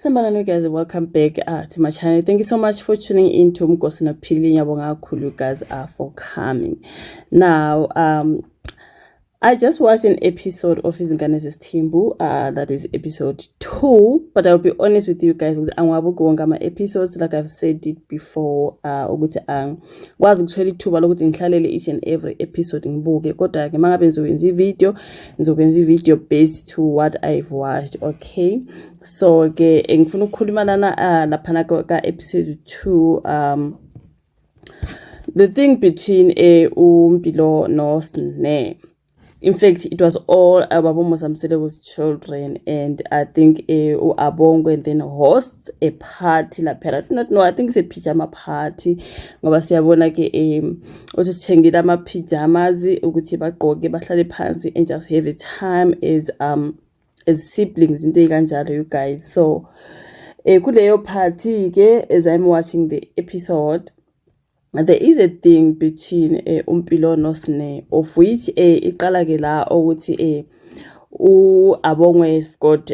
Sanibonani guys, welcome back to my channel. Thank you so much for tuning in to Umgosi Nophilile. Ngiyabonga kakhulu you guys for coming. Now, I just watched an episode of Izingane Zesithembu, that is episode 2, but I'll be honest with you guys, ukuthi angiwabuki wonke ama-episodes like I've said it before, ukuthi angikwazi ukuthola ithuba lokuthi ngihlalele each and every episode ngibuke, kodwa-ke uma ngabe ngizokwenza i-video, ngizokwenza i-video based to what I've watched, okay? So ke ngifuna ukukhuluma lana laphana ka-episode 2, the thing between uMpilo noSne. In fact, it was all Baba Musa Mseleku's children, and I think uAbongwe and then hosts a party lapha. I do not know, I think it's a pyjama party ngoba siyabona ke uthi uthengile ama pyjamas ukuthi bagqoke, bahlale phansi and just have a time as siblings, into ekanjalo, you guys. So kuleyo party ke, as I'm watching the episode, there is a thing between uMpilo noSne, of which iqala ke la ukuthi uAbongwe got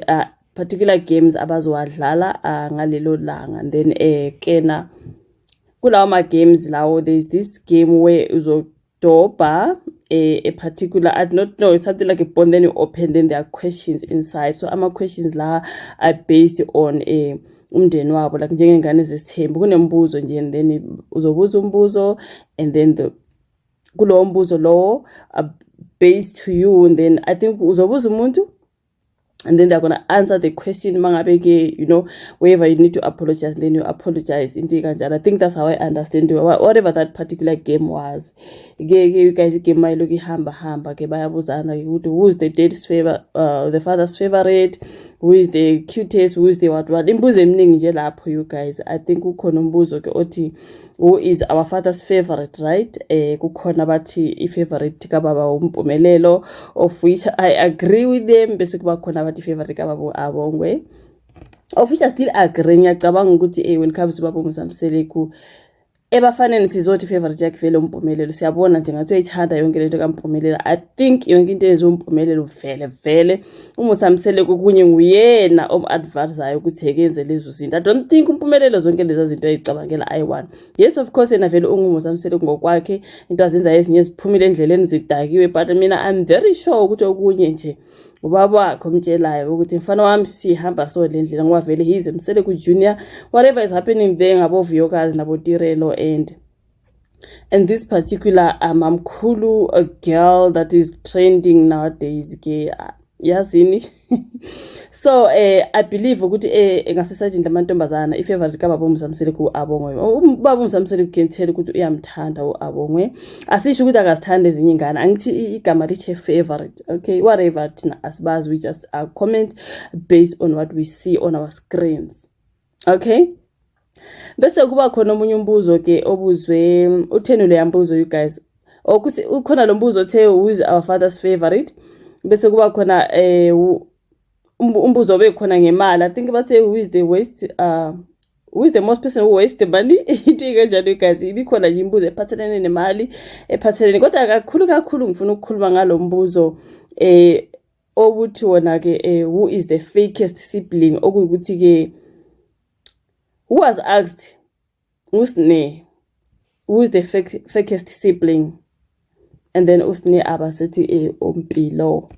particular games abazowadlala ngalelo langa. And then kena kulawo ma games lawo, there's this game where uzodobha a particular, I do not know, it's something like a bond, then you open, then there are questions inside. So ama questions la are based on a umndeni wabo, like njengengane zesithembu, kunembuzo nje and then uzobuza umbuzo and then the kulowo mbuzo lowo based to you, and then I think uzobuza umuntu and then they're gonna answer the question. Mangabe ke wherever you need to apologize, then you apologize, into kanjalo. I think that's how I understand whatever that particular game was. Ke you guys, igame mayilokhu ihamba hamba ke, bayabuzana ke ukuthi who is the dad's favor, the father's favorite, who is the cutest, who is the what what, imibuzo eminingi nje lapho, you guys. I think kukhona umbuzo ke othi who is our father's favorite, right? Kukhona bathi i-favorite kababa uMpumelelo, of which I agree with them, bese kuba khona abathi i-favorite kababa Abongwe, of which I still agree. Ngiyacabanga ukuthi when it comes to baba uMusa Mseleku, ebafaneni sizothi i-favorite yakhe vele uMpumelelo. Siyabona nje ngathi uyayithanda yonke lento kaMpumelelo. I think yonke into eyenziwa uMpumelelo vele vele uMusa Mseleku kunye nguyena om-advisayo ukuthi ekenze lezo zinto. I don't think uMpumelelo zonke lezi zinto ayicabangela ayi-one. Yes, of course, yena vele unguMusa Mseleku ngokwakhe, into azenzayo ezinye ziphumile endleleni, zidakiwe, but mina I'm very sure ukuthi okunye nje ubaba wakhe omtshelayo ukuthi mfana wami, sihamba so le ndlela, ngoba vele he's Mseleku Junior. Whatever is happening there ngabo Vuyokazi nabo Tirelo and this particular mamkhulu, a girl that is trending nowadays ke, yazini. So I believe ukuthi ngasesayidini lamantombazana i-favorite kababa uMusa Mseleku Abongwe. Ubaba uMusa Mseleku can tell ukuthi uyamthanda uAbongwe. Asisho ukuthi akazithanda ezinye ingane, angithi igama lithe favorite. Okay, whatever, thina asibazi, we just comment based on what we see on our screens, okay? Bese kuba khona omunye umbuzo ke obuzwe utheni lo yambuzo, you guys, okuthi ukhona lo mbuzo othe who is our father's favorite, bese kuba khona umbuzo obekhona ngemali. I think bathe who is the most person who waste the money, into ekanjalo, guys. Ibikhona nje imibuzo ephathelene nemali ephathelene, kodwa kakhulu kakhulu ngifuna ukukhuluma ngalo mbuzo obuthi wona ke who is the fakest sibling, okuyikuthi ke who was asked uSne who is the fakest sibling, and then uSne abasethi uMpilo,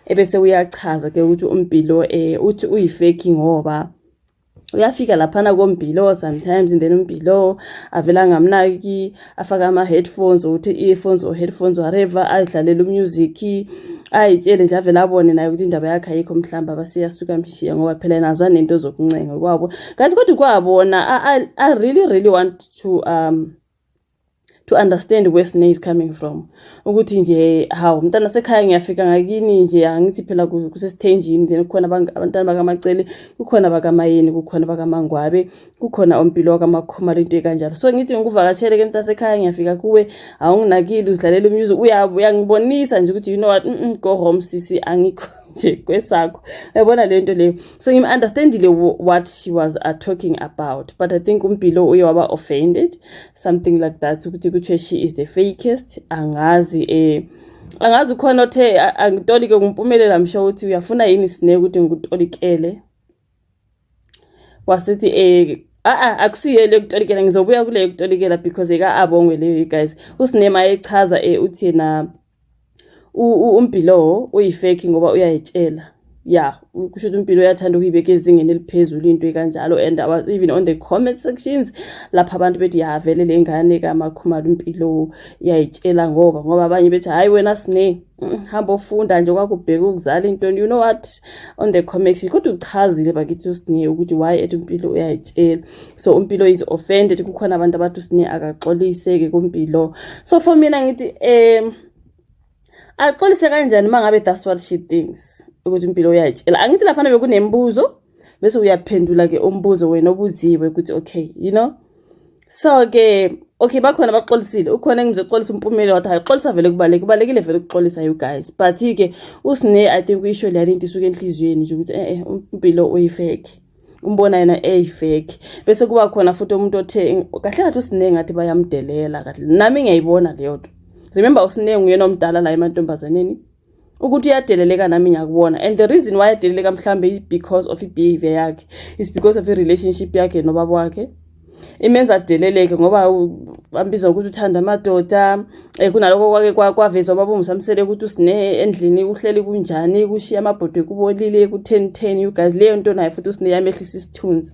ebese uyachaza ke ukuthi uMpilo uthi uyifake ngoba uyafika laphana koMpilo sometimes and then uMpilo avela angamnaki, afake ama-headphones, ukuthi earphones or headphones, whatever, azidlalele umusic, ayitshele nje, avele abone naye ukuthi indaba yakhe ayikho, mhlawumbe abasiyasuka mshiya ngoba phela yena azwa nento zokuncenga kwabo, guys. Kodwa kwabona I really really want to understand where Sne is coming from, ukuthi nje hawu, mntana sekhaya, ngiyafika ngakini nje, angithi phela kusesithenjini, then kukhona abantwana bakaMacele, kukhona bakaMayeni, kukhona bakaMangwabe, kukhona oMpilo wakaMakhumalo, into ekanjalo. So ngithi ngikuvakashele ke mntasekhaya, ngiyafika kuwe, awunginakile, uzidlalela umusic, uyangibonisa nje ukuthi you know what, go home sisi, angikho nje kwesakho, uyabona le nto leyo. So ngim-understandile what she was talking about, but I think uMpilo uye waba offended, something like that, ukuthi kuthiwe she is the fakest. Angazi, angazi ukhona othe angitolike ngumpumelelo msho ukuthi uyafuna yini Sine ukuthi ngikutolikele. Wasithi a akusiye le kutolikela, ngizobuya kule kutolikela because eka Abongwe leyo, you guys. USine mayechaza uthi yena uMpilo uyi-fake ngoba uyayitshela. Yeah, kusho ukuthi uMpilo uyathanda ukuyibeka ezingeni eliphezulu, into ekanjalo. And I was even on the comment sections lapha abantu bethi, "Ya, vele le ngane kaMakhumalo uMpilo iyayitshela," ngoba abanye bethi, "Hayi wena Sine, hamba ofunda nje, kwakubheka ukuzala into," you know what, on the comments. Kodwa uchazile bakithi uSine ukuthi why ethi uMpilo uyayitshela. So uMpilo is offended. Kukhona abantu abathi uSine akaxolise-ke kuMpilo. So for mina ngithi axolise kanjani mangabe that's what she thinks, ukuthi uMpilo uyayitshela? Angithi laphana bekunembuzo, bese uyaphendula ke umbuzo wena obuziwe ukuthi okay, you know. So ke okay, bakhona baxolisile. Ukhona engizoxolisa uMpumelo, wathi hayi, xolisa vele, kubaleke, kubalekile vele ukuxolisa, you guys. But ke uSine, I think uyisho leyani into isuke enhliziyweni nje ukuthi uMpilo uyi-fake, umbona yena eyi-fake. Bese kuba khona futhi umuntu othe kahle kahle uSine ngathi bayamdelela kahle. Nami ngiyayibona leyo nto. Remember, uSine nguyena omdala la emantombazaneni, ukuthi uyadeleleka, nami ngiyakubona. And the reason why adeleleka mhlambe because of i-behavior yakhe, is because of i-relationship yakhe nobaba wakhe imenza adeleleke, ngoba bambiza ukuthi uthanda amadoda. Kunaloko kwake kwavezwa ubaba uMusa Mseleku ukuthi uSine endlini uhleli kunjani, kushiya amabhodwe kubolile ku-10 10, you guys. Leyo nto nayo futhi uSine yamehlisa isithunzi,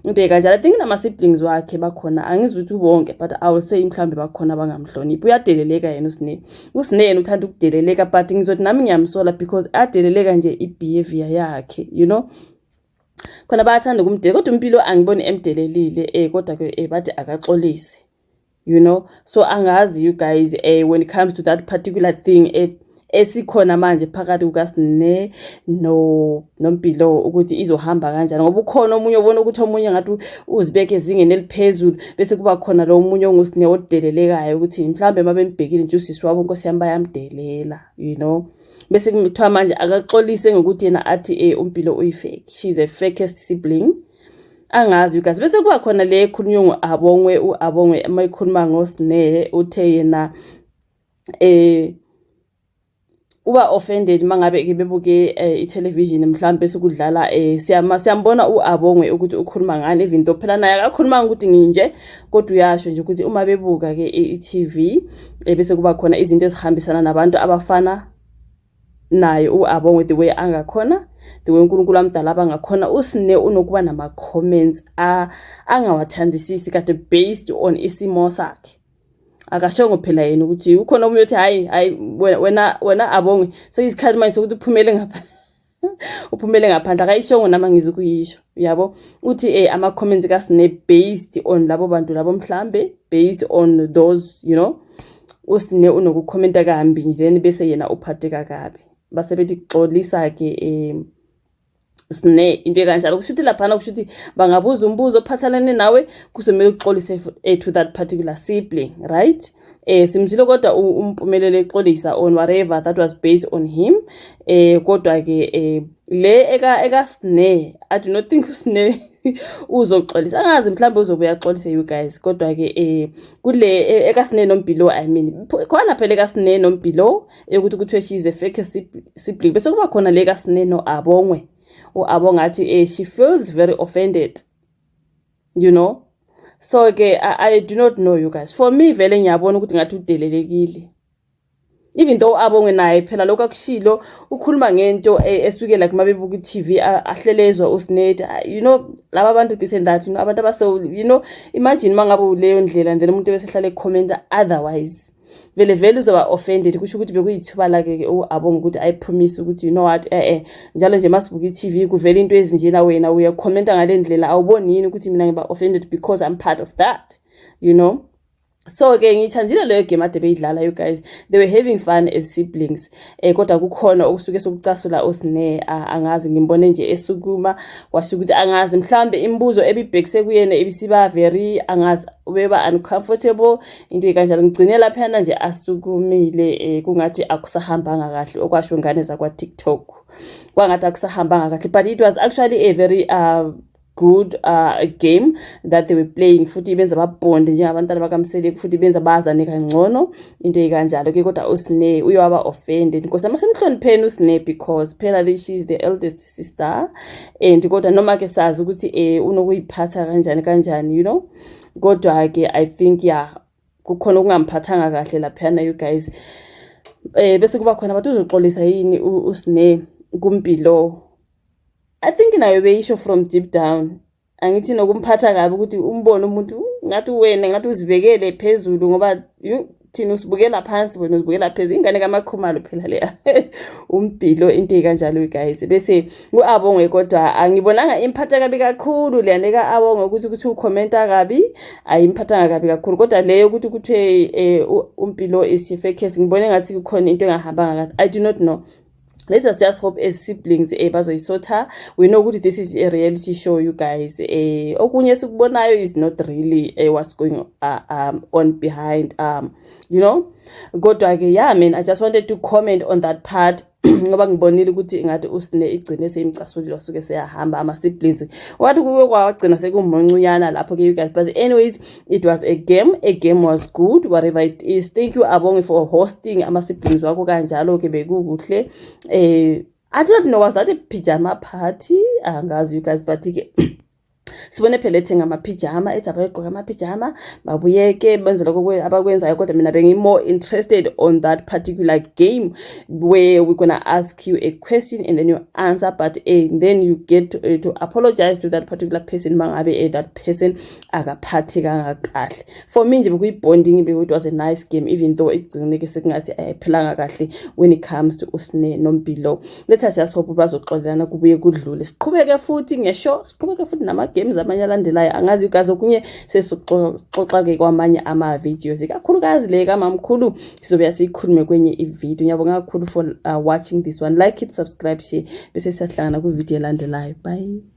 into ekanjalo. I think nama-siblings wakhe bakhona, angizwa ukuthi bonke, but I will say mhlawumbe bakhona abangamhloniphi. Uyadeleleka yena uSine. USine yena uthanda ukudeleleka, but ngizothi nami ngiyamsola because adeleleka nje i-behavior yakhe, you know. Khona bayathanda ukumdelela, kodwa uMpilo angiboni emdelelile. Kodwa ke bathi akaxolise, you know. So angazi, you guys, when it comes to that particular thing esikhona manje phakathi kukaSine no noMpilo, ukuthi izohamba kanjani, ngoba ukhona omunye obona ukuthi omunye ngathi uzibeke ezingeni eliphezulu, bese kuba khona lo omunye onguSine odelelekayo, ukuthi mhlawumbe uma bembhekile nje usisi wabo, Nkosi yami, bayamdelela, you know. Bese kuthiwa manje akaxolise ngokuthi yena athi uMpilo uyi-fake, she's a fakest sibling. Angazi, you guys. Bese kuba khona le ekhulunywe ngu-Abongwe. U-Abongwe uma ekhuluma ngoSine uthe yena uba offended mangabe ke bebuke i-television mhlambe sekudlala siyama siyambona uAbongwe ukuthi ukhuluma ngani, even though phela naye akakhuluma ukuthi nginje, kodwa uyasho nje ukuthi uma bebuka ke i-TV bese kuba khona izinto ezihambisana nabantu abafana naye uAbongwe, the way angakhona, the way uNkulunkulu amdala abangakhona, uSine unokuba nama comments angawathandisisi kade based on isimo sakhe. Akashongo phela yena ukuthi ukhona omunye uthi, "Hayi, hayi wena Abongwe, sekuyisikhathi manje sokuthi uphumele ngapha, uphumele ngaphandle." Akayishongo, nami angizukuyisho, uyabo. Uthi ama comments kaSine based on labo bantu labo, mhlambe based on those, you know, uSine unokukhomenta kambi, then bese yena uphatheka kabi, base bethi xolisa ke Sine, into ekanjalo. Kusho ukuthi laphana, kusho ukuthi bangabuza umbuzo ophathelene nawe, kuzomele uxolise to that particular sibling, right? Simzwile kodwa uMpumelelo exolisa on whatever that was based on him. Kodwa ke le eka Sine, I do not think uSine uzoxolisa. Angazi, mhlawumbe uzobuya axolise, you guys. Kodwa ke kule ekaSine noMpilo, I mean, khona phela ekaSine noMpilo ukuthi kuthiwe she is a fake sibling, bese kuba khona le kaSine no Abongwe. UAbongwe athi she feels very offended, you know. So ke I do not know, you guys. For me vele ngiyabona ukuthi ngathi udelelekile, even though Abongwe naye phela lokho akushilo ukhuluma ngento esuke like mabebuka i-TV, ahlelezwa uSine, you know, laba bantu, this and that, you know, abantu abase, you know, imagine mangabe leyo ndlela and then umuntu bese hlale commenta otherwise, vele vele uzoba offended. Kusho ukuthi bekuyithuba lakhe ke uAbongwe ukuthi ayipromise ukuthi, you know what, njalo nje masibuka i-TV kuvela into ezinjena, wena uyakhomenta ngale ndlela, awuboni yini ukuthi mina ngiba offended because I'm part of that, you know? So ke ngiyithandile leyo game ade beyidlala, you guys. They were having fun as siblings, kodwa kukhona okusuke sokucasula uSine. Angazi, ngimbone nje esukuma, kwasho ukuthi angazi, mhlambe imibuzo ebibhekise kuyena ibisiba very, angazi, ubeba uncomfortable, into ekanjalo. Ngigcine laphana nje asukumile, kungathi akusahambanga kahle, okwasho ngane zakwa TikTok, kwangathi akusahambanga kahle. But it was actually a very good game that they were playing, futhi benza babonde njengabantwana bakaMseleku, futhi benza bazane kangcono, into ekanjalo ke. Kodwa uSne uye waba offended. Nkosi yami, semhlonipheni uSne, because phela she is the eldest sister, and kodwa noma ke sazi ukuthi unokuyiphatha kanjani kanjani, kodwa ke I think, yeah, kukhona okungamphathanga kahle laphana, you guys. Bese kuba khona abantu uzoxolisa yini uSne kuMpilo. I think nayo beyisho from deep down, angithi nokumphatha kabi ukuthi umbone umuntu ngathi wena ngathi uzibekele phezulu, ngoba thina usibukela phansi, wena uzibukela phezulu. Ingane kaMakhumalo phela leya, uMpilo, into ey'kanjalo, guys. Bese u-Abongwe, kodwa angibonanga imphatha kabi kakhulu leyana eka-Abongwe, ukuthi ukhomenta kabi, ayimphathanga kabi kakhulu. Kodwa leyo ukuthi kuthiwe uMpilo isifekhesi, ngibone ngathi kukhona into engahambanga kahle. I do not know. Let us just hope as siblings bazoyisotha. We know ukuthi this is a reality show, you guys. Okunye esikubonayo is not really what's going on behind. Kodwa ke, yeah man, I just wanted to comment on that part, ngoba ngibonile ukuthi ingathi uSine igcine seyimcasulile, wasuke seyahamba. Ama-siblings wathi kuke kwagcina sekumuncunyana lapho ke, you guys. But anyways, it was a game. A game was good, whatever it is. Thank you, Abonge, for hosting ama-siblings wakho kanjalo ke, bekukuhle. I don't know, was that a pyjama party? Angazi, you guys, but ke sibone phela ethenga amaphijama, ethi abayogqoka amaphijama, babuyeke benze lokho abakwenzayo. Kodwa mina bengi-more interested on that particular game where we're gonna ask you a question and then you answer, but then you get to apologize to that particular person mangabe that person akaphathekanga kahle. For me nje bekuyi-bonding, it was a nice game, even though ekugcineni-ke sekungathi ayiphelanga kahle when it comes to uSne noMpilo. Let us just hope bazoxolelana, kubuye kudlule, siqhubeke futhi ngesho, siqhubeke futhi nama-games amanye alandelayo. Angazi, guys, okunye sesizoxoxa-ke kwamanye ama-videos, ikakhulukazi le kamamkhulu sizobuya siyikhulume kwenye ividiyo. Ngiyabonga kakhulu for watching this one. Like it, subscribe, share, bese siyahlangana kwividiyo elandelayo. Bye.